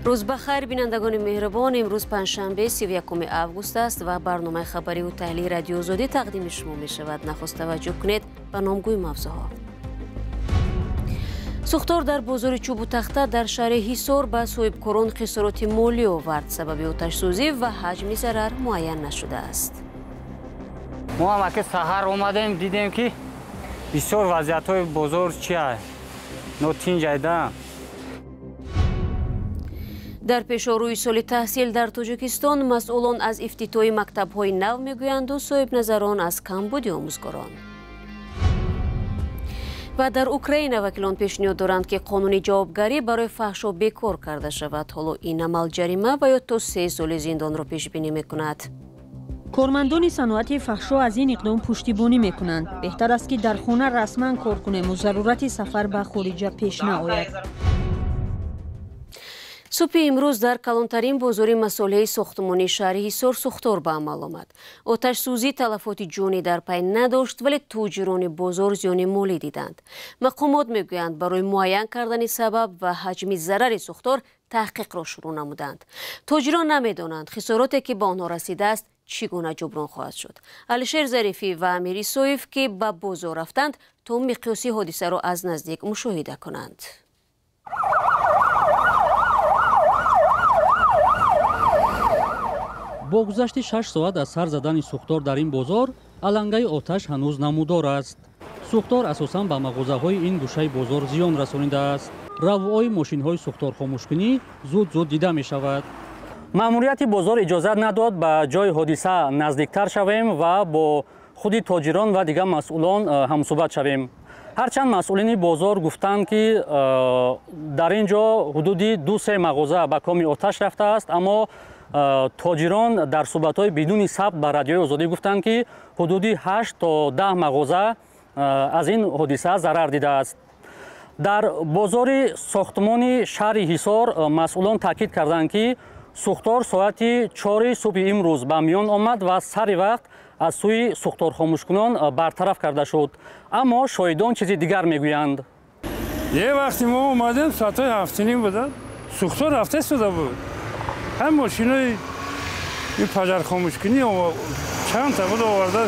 Рӯз ба хайр, бинандагони меҳрубон. Имрӯз панҷшанбе, 31 август аст ва барномаи хабариву таҳлили Радиои Озодӣ тақдими шумо мешавад. Нахуст таваҷҷӯҳ кунед ба номгӯи мавзӯъҳо. Сӯхтор дар бозори чӯбу тахта дар шаҳри Ҳисор ба соҳибкорон хисороти молӣ овард. Сабаби оташсӯзӣ ва ҳаҷми зарар муайян нашудааст. Мо ҳам аки саҳар омадем, дидем ки бисёр вазъиятҳои бозор чия нотинҷайда. Дар пешорӯи соли таҳсил дар Тоҷикистон масъулон аз ифтитоҳи мактабҳои нав мегӯянду соҳибназарон аз камбуди омӯзгорон. Ва дар Украина вакилон пешниҳод доранд, ки қонуни ҷавобгарӣ барои фаҳшо бекор карда шавад. Ҳоло ин амал ҷарима ва ё то 3 соли зиндонро пешбинӣ мекунад. Кормандони саноати фаҳшо аз ин иқдом пуштибонӣ мекунанд. Беҳтар аст, ки дар хона расман кор кунему зарурати сафар ба хориҷа пеш наояд. Субҳи имрӯз дар калонтарин бозори масолеҳи сохтмонии шаҳри Ҳисор сӯхтор ба амал омад. Оташсӯзӣ талафоти ҷонӣ дар пай надошт, вале тоҷирони бозор зиёни молӣ диданд. Мақомот мегӯянд, барои муайян кардани сабаб ва ҳаҷми зарари сӯхтор таҳқиқро шурӯъ намуданд. Тоҷирон намедонанд, хисороте ки ба онҳо расидааст, чӣ гуна ҷуброн хоҳад шуд. Алишер Зарифӣ ва Амир Исоев, ки ба бозор рафтанд, то миқёси ҳодисаро аз наздик мушоҳида кунанд. Бо гузашти 6 соат аз сар задани сӯхтор дар ин бозор, алангаи оташ ҳанӯз намудор аст. Сӯхтор асосан ба мағозаҳои ин гӯшаи бозор зиён расонидааст. Равъои мошинҳои сӯхторхомӯшкунӣ зуд-зуд дида мешавад. Маъмурияти бозор иҷозат надод ба ҷои ҳодиса наздиктар шавем ва бо худи тоҷирон ва дигар масъулон ҳамсӯҳбат шавем. Ҳарчанд масъулини бозор гуфтанд, ки дар ин ҷо ҳудуди 2-3 мағоза ба коми оташ рафтааст, аммо тоҷирон дар суҳбатҳои бидуни сабт ба Радиои Озодӣ гуфтанд, ки ҳудуди 8 то 10 мағоза аз ин ҳодиса зарар дидааст. Дар бозори сохтмони шаҳри Ҳисор масъулон таъкид карданд, ки сӯхтор соати 4 субҳи имрӯз ба миён омад ва сари вақт аз сӯи сӯхторхомӯшкунон бартараф карда шуд. Аммо шоҳидон чизи дигар мегӯянд. Е вақти мо омадем, соатҳои 7:30 буда, сӯхтор рафта истода буд. Ҳам мошинои ин паҷархомӯшкунӣ чанд та буд оварда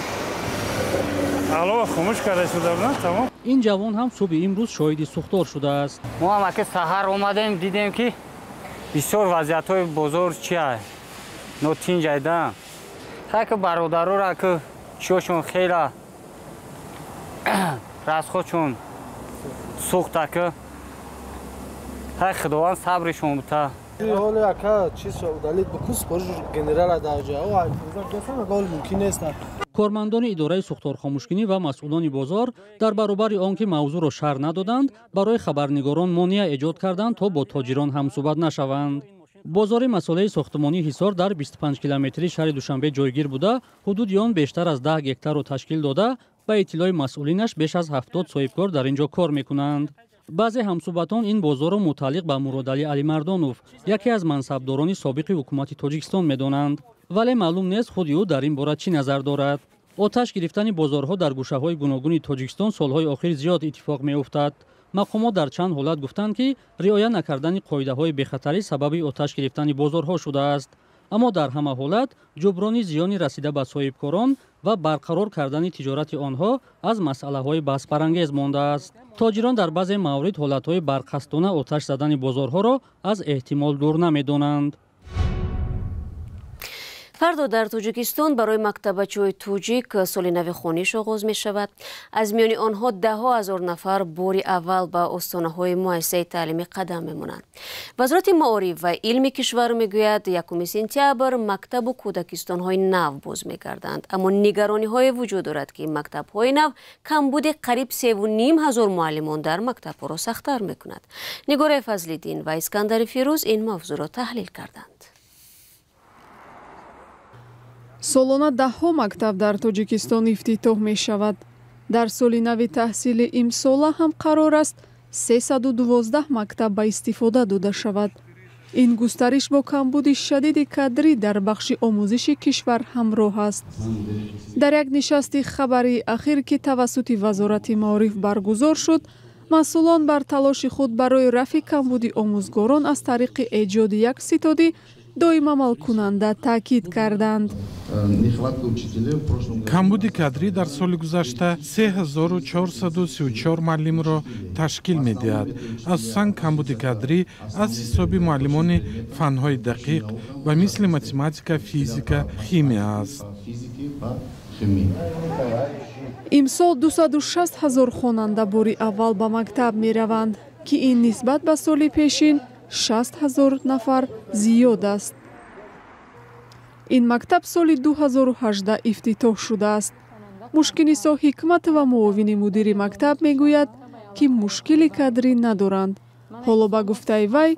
алова хомӯш карда истода буданд, тамом. Ин ҷавон ҳам субҳи имрӯз шоҳиди сӯхтор шудааст. Мо ҳам аки саҳар омадем, дидем ки бисёр вазъиятҳои бозор чия нотинҷайда. Ҳай ки бародарора ки чиёшон хела расходшон сӯхта ки ҳай Худованд сабришон бута. Ҳоле ака чиз удалит бикус бош генерала дарҷа. О, мумкин нест. Кормандони идораи сӯхторхомӯшкунӣ ва масъулони бозор дар баробари он ки мавзӯъро шарҳ надоданд, барои хабарнигорон монеа эҷод карданд, то бо тоҷирон ҳамсӯҳбат нашаванд. Бозори масолеҳи сохтмонии Ҳисор дар 25 километри шаҳри Душанбе ҷойгир буда, ҳудуди он бештар аз 10 гектарро ташкил дода, ба иттилои масъулинаш беш аз 70 соҳибкор дар ин ҷо кор мекунанд. Баъзе ҳамсӯҳбатон ин бозорро мутааллиқ ба Муродалӣ Алимардонов, яке аз мансабдорони собиқи ҳукумати Тоҷикистон медонанд. Вале маълум нест, худи ӯ дар ин бора чӣ назар дорад. Оташ гирифтани бозорҳо дар гӯшаҳои гуногуни Тоҷикистон солҳои охир зиёд иттифоқ меуфтад. Мақомот дар чанд ҳолат гуфтанд, ки риоя накардани қоидаҳои бехатарӣ сабаби оташ гирифтани бозорҳо шудааст. Аммо дар ҳама ҳолат ҷуброни зиёни расида ба соҳибкорон ва барқарор кардани тиҷорати онҳо аз масъалаҳои баҳсбарангез мондааст. Тоҷирон дар баъзе маврид ҳолатҳои барқасдона оташ задани бозорҳоро аз эҳтимол дур намедонанд. Фардо дар Тоҷикистон барои мактабачаҳои тоҷик соли нави хониш оғоз мешавад. Аз миёни онҳо даҳҳо ҳазор нафар бори аввал ба остонаҳои муассисаи таълимӣ қадам мемонанд. Вазорати маориф ва илми кишвар мегӯяд, 1 сентябр мактабу кӯдакистонҳои нав боз мегарданд. Аммо нигарониҳое вуҷуд дорад, ки мактабҳои нав камбуди қариб 3,5 ҳазор муаллимон дар мактабҳоро сахттар мекунад. Нигораи Фазлиддин ва Искандари Фирӯз ин мавзӯъро таҳлил карданд. Солона даҳҳо мактаб дар Тоҷикистон ифтитоҳ мешавад. Дар соли нави таҳсили имсола ҳам қарор аст 312 мактаб ба истифода дода шавад. Ин густариш бо камбуди шадиди кадрӣ дар бахши омӯзиши кишвар ҳамроҳ аст. Дар як нишасти хабарии ахир, ки тавассути Вазорати маориф баргузор шуд, Масъулон бар талоши худ барои рафъи камбуди омӯзгорон аз тариқи эҷоди як ситоди доимамалкунанда таъкид карданд. Камбуди кадрӣ дар соли гузашта 3434 муаллимро ташкил медиҳад. Асосан камбуди кадрӣ аз ҳисоби муаллимони фанҳои дақиқ ба мисли математика, физика, химия аст. Имсол 260 ҳазор хонанда бори аввал ба мактаб мераванд, ки ин нисбат ба соли пешин 60 ҳазор нафар зиёд аст. Ин мактаб соли 2018 ифтитоҳ шудааст. Мушкинисо Ҳикматова, муовини мудири мактаб, мегӯяд, ки мушкили кадрӣ надоранд. Ҳоло ба гуфтаи вай,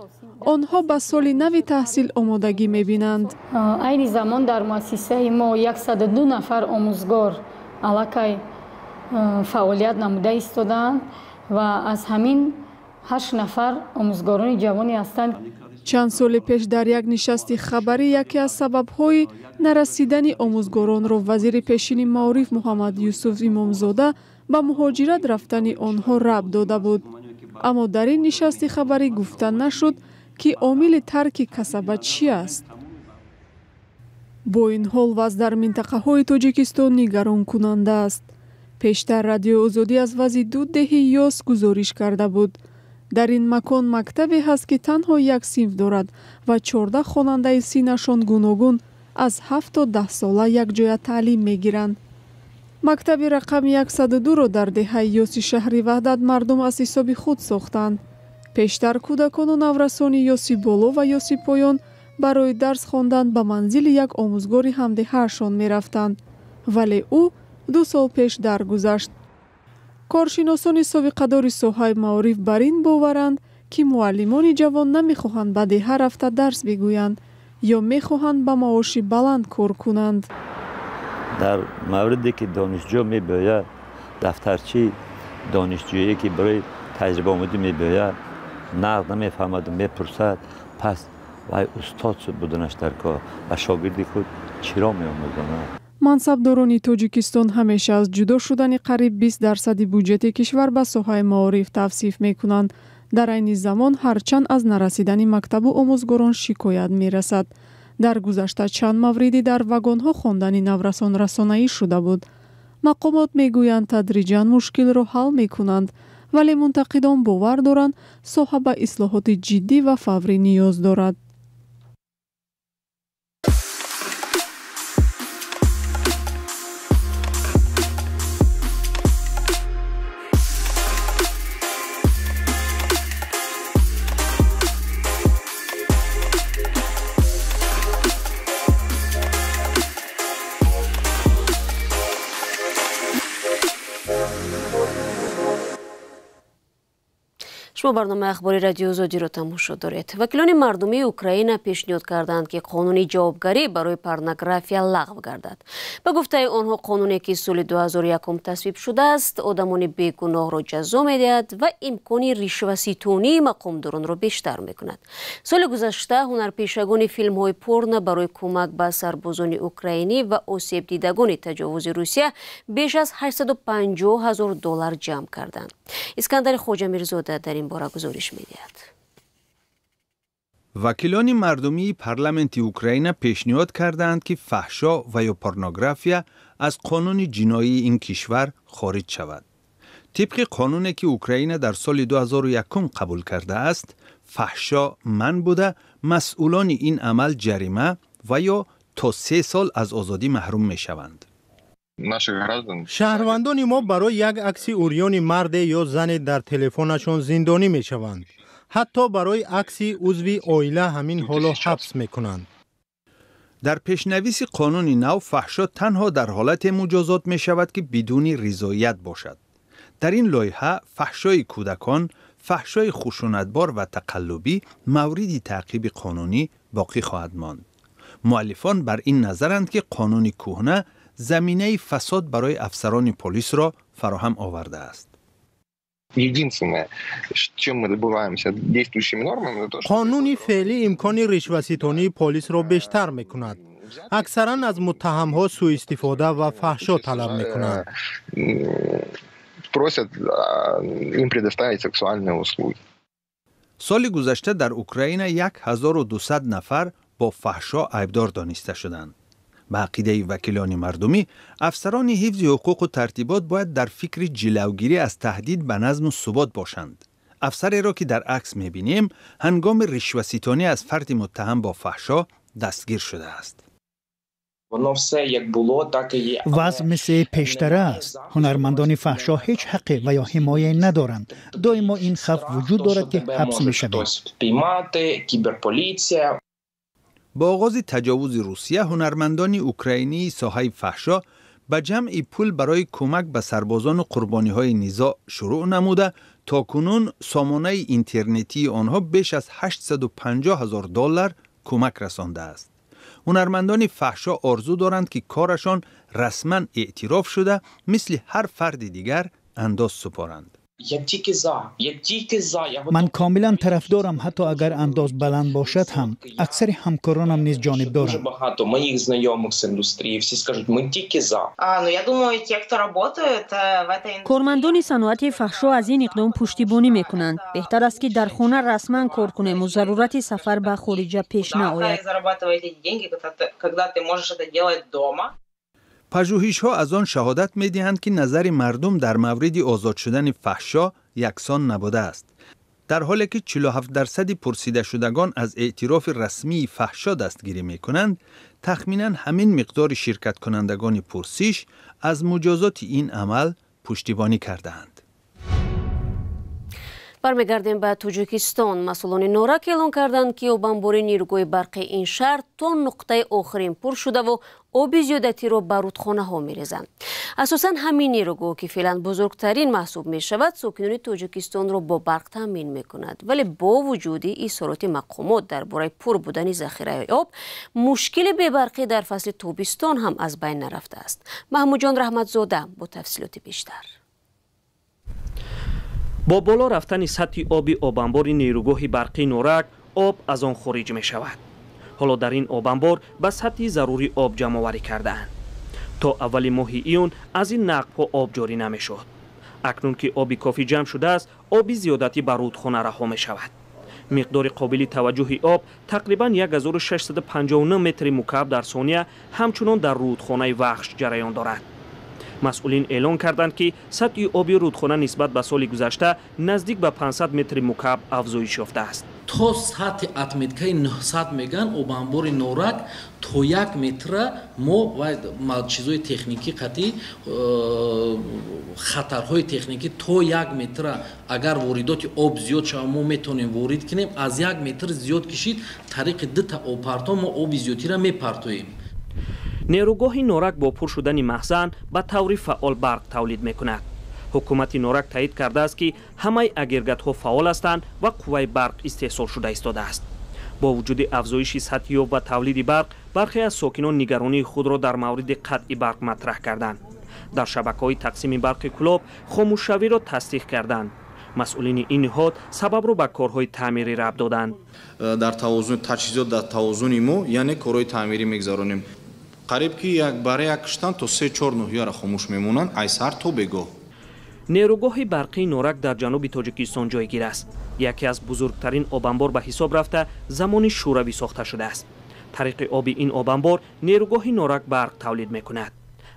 онҳо ба соли нави таҳсил омодагӣ мебинанд. Айни замон дар муассисаи мо 102 нафар омӯзгор аллакай фаъолият намуда истодаанд ва аз ҳамин 8 нафар омӯзгорони ҷавоне ҳастанд. Чанд соли пеш дар як нишасти хабарӣ яке аз сабабҳои нарасидани омӯзгоронро вазири пешини маориф Муҳаммад Юсуф Имомзода ба муҳоҷират рафтани онҳо рабт дода буд. Аммо дар ин нишасти хабарӣ гуфта нашуд, ки омили тарки касаба чӣ аст. Бо ин ҳол вазъ дар минтақаҳои Тоҷикистон нигаронкунанда аст. Пештар Радиои Озодӣ аз вазъи ду деҳи Ёс гузориш карда буд. Дар ин макон мактабе ҳаст, ки танҳо як синф дорад ва 14 хонандаи синнашон гуногун аз 7 то 10 сола якҷоя таълим мегиранд. Мактаби рақами 102-ро дар деҳаи Ёси шаҳри Ваҳдат мардум аз ҳисоби худ сохтанд. Пештар кӯдакону наврасони Ёси боло ва Ёси поён барои дарс хондан ба манзили як омӯзгори ҳамдеҳаашон мерафтанд, вале ӯ 2 сол пеш даргузашт. Коршиносони собиқадори соҳаи маориф бар ин боваранд, ки муаллимони ҷавон намехоҳанд ба деҳа рафта дарс бигӯянд ё мехоҳанд ба маоши баланд кор кунанд. Дар мавриде ки донишҷӯ мебиёяд, дафтарчи донишҷӯе ки барои таҷрибаомӯзӣ мебиёяд, нағд намефаҳмаду мепурсад, пас вай устод буданаш дар кор ба шогирди худ чиро меомӯзонад. Мансабдорони Тоҷикистон ҳамеша аз ҷудо шудани қариб 20% буҷети кишвар ба соҳаи маориф тавсиф мекунанд. Дар айни замон ҳарчанд аз нарасидани мактабу омӯзгорон шикоят мерасад. Дар гузашта чанд мавриди дар вагонҳо хондани наврасон расонаӣ шуда буд. Мақомот мегӯянд, тадриҷан мушкилро ҳал мекунанд, вале мунтақидон бовар доранд, соҳа ба ислоҳоти ҷиддӣ ва фаврӣ ниёз дорад. Шумо барномаи ахбори Радиои Озодиро тамошо доред. Вакилони мардумии Украина пешниҳод карданд, ки қонуни ҷавобгарӣ барои порнография лағв гардад. Ба гуфтаи онҳо, қонуне ки соли 2001 тасвиб шудааст, одамони бегуноҳро ҷазо медиҳад ва имкони ришваситонии мақомдоронро бештар мекунад. Соли гузашта ҳунарпешагони филмҳои порно барои кӯмак ба сарбозони украинӣ ва осебдидагони таҷовузи Русия беш аз 850 ҳазор доллар ҷамъ карданд. Искандари Хоҷамирзода дар ин бора гузориш медиҳад. Вакилони мардумии парламенти Украина пешниҳод кардаанд, ки фаҳшо ва ё порнография аз қонуни ҷиноии ин кишвар хориҷ шавад. Тибқи қонуне ки Украина дар соли 2001 қабул кардааст, фаҳшо манъ буда, масъулони ин амал ҷарима ва ё то 3 сол аз озодӣ маҳрум мешаванд. Шаҳрвандони мо барои як акси урёни марде ё зане дар телефонашон зиндонӣ мешаванд. Ҳатто барои акси узви оила ҳамин ҳоло ҳабс мекунанд. Дар пешнависи қонуни нав фаҳшо танҳо дар ҳолате муҷозот мешавад, ки бидуни ризоят бошад. Дар ин лоиҳа фаҳшои кӯдакон, фаҳшои хушунатбор ва тақаллубӣ мавриди таъқиби қонунӣ боқӣ хоҳад монд. Муаллифон бар ин назаранд, ки қонуни кӯҳна заминаи фасод барои афсарони полисро фароҳам овардааст. Қонуни феълӣ имкони ришваситонии полисро бештар мекунад. Аксаран аз муттаҳамҳо сӯистифода ва фаҳшо талаб мекунанд. Просят им предоставить сексуальные услуги. Соли гузашта дар Украина 1200 нафар бо фаҳшо айбдор дониста шуданд. Ба ақидаи вакилони мардумӣ, афсарони ҳифзи ҳуқуқу тартибот бояд дар фикри ҷилавгирӣ аз таҳдид ба назму субот бошанд. Афсареро ки дар акс мебинем, ҳангоми ришваситонӣ аз фарди муттаҳам бо фаҳшо дастгир шудааст. Вазъ мисли пештара аст. Ҳунармандони фаҳшо ҳеҷ ҳаққе ва ё ҳимояе надоранд. Доимо ин хавф вуҷуд дорад, ки ҳабс мешавем. Бо оғози таҷовузи Русия, ҳунармандони украинии соҳаи фаҳшо ба ҷамъи пул барои кӯмак ба сарбозону қурбониҳои низоъ шурӯъ намуда, то кунун сомонаи интернетии онҳо беш аз 850 ҳазор доллар кӯмак расондааст. Ҳунармандони фаҳшо орзу доранд, ки корашон расман эътироф шуда, мисли ҳар фарди дигар андоз супоранд. Ман комилан тарафдорам, ҳатто агар андоз баланд бошад ҳам. Аксари ҳамкоронам низ ҷонибдоранд. Кормандони саноати фаҳшо аз ин иқдом пуштибонӣ мекунанд. Беҳтар аст, ки дар хона расман кор кунему зарурати сафар ба хориҷа пеш наояд. Пажӯҳишҳо аз он шаҳодат медиҳанд, ки назари мардум дар мавриди озод шудани фаҳшо яксон набудааст. Дар ҳоле ки 47% пурсидашудагон аз эътирофи расмии фаҳшо дастгирӣ мекунанд, тахминан ҳамин миқдори ширкаткунандагони пурсиш аз муҷозоти ин амал пуштибонӣ кардаанд. Бармегардем ба Тоҷикистон. Масъулони Норак эълон карданд, ки обанбори нерӯгоҳи барқи ин шаҳр то нуқтаи охирин пур шудаву оби зиёдатиро ба рудхонаҳо мерезанд. Асосан ҳамин нерӯгоҳ, ки феълан бузургтарин маҳсуб мешавад, сокинони Тоҷикистонро бо барқ таъмин мекунад. Вале бо вуҷуди изҳороти мақомот дар бораи пур будани захираи об, мушкили бебарқӣ дар фасли тобистон ҳам аз байн нарафтааст. Маҳмудҷон Раҳматзода бо тафсилоти бештар. Бо боло рафтани сатҳи оби обанбори нерӯгоҳи барқии Норак, об аз он хориҷ мешавад. Ҳоло дар ин обанбор ба сатҳи зарурӣ об ҷамъоварӣ кардаанд. То аввали моҳи июн аз ин нақбҳо об ҷорӣ намешуд. Акнун ки оби кофӣ ҷамъ шудааст, оби зиёдатӣ ба рудхона раҳо мешавад. Миқдори қобили таваҷҷӯҳи об тақрибан 1659 метри мукааб дар сония ҳамчунон дар рудхонаи Вахш ҷараён дорад. Масъулин эълон карданд, ки сатҳи оби рудхона нисбат ба соли гузашта наздик ба 500 метри мукааб афзоиш ёфтааст. То сатҳи отметкаи 900 меган обанбори Норак то 1 метра мо ва чизҳои техникӣ қатъи хатарҳои техникӣ то 1 метра агар воридоти об зиёд шава, мо метавонем ворид кунем. Аз 1 метр зиёд кишид, тариқи дута обпарто мо оби зиёдтиро мепартоем. Нерӯгоҳи Норак бо пур шудани махзан ба таври фаъол барқ тавлид мекунад. Ҳукумати Норак таъид кардааст, ки ҳамаи агрегатҳо фаъол ҳастанд ва қувваи барқ истеҳсол шуда истодааст. Бо вуҷуди афзоиши сатҳи об ва тавлиди барқ, бархе аз сокинон нигаронии худро дар мавриди қатъи барқ матраҳ карданд. Дар шабакаҳои тақсими барқи Кӯлоб хомӯшшавиро тасдиқ карданд. Масъулини ин ниҳод сабабро ба корҳои таъмирӣ рабт доданд. Дар тавозун таҷҳизот дар тавозуни мо, яъне корҳои таъмирӣ мегузаронем. Қариб ки як барои як киштан то 3-4 ноҳияро хомӯш мемонанд, ай сар то бегоҳ. Нерӯгоҳи барқии Норак дар ҷануби Тоҷикистон ҷойгир аст. Яке аз бузургтарин обанбор ба ҳисоб рафта, замони шӯравӣ сохта шудааст. Тариқи оби ин обанбор нерӯгоҳи Норак барқ тавлид мекунад.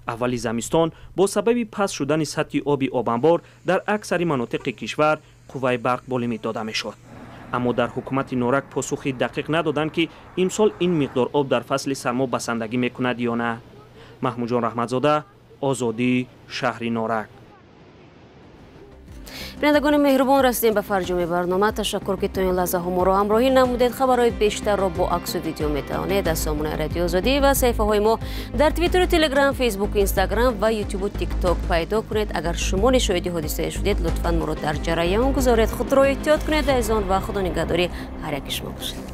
Аввали замистон бо сабаби паст шудани сатҳи оби обанбор дар аксари манотиқи кишвар қувваи барқ бо лимит дода мешуд. Аммо дар ҳукумати Норак посухи дақиқ надоданд, ки имсол ин миқдор об дар фасли сармо басандагӣ мекунад ё на. Маҳмудҷон Раҳматзода, Озодӣ, шаҳри Норак. Бинандагони меҳрубон, расидем ба фарҷоми барнома. Ташаккур, ки то ин лаҳзаҳо моро ҳамроҳӣ намудед. Хабарҳои бештарро бо аксу видео метавонед аз сомонаи Радиои Озодӣ ва саҳифаҳои мо дар Твиттеру, Телеграм, Фейсбуку, Инстаграм ва Ютубу Тикток пайдо кунед. Агар шумо шоҳиди ҳодисае шудед, лутфан моро дар ҷараён гузоред. Худро эҳтиёт кунед, азизон, ва худо нигаҳдори ҳар яки шумо бошад.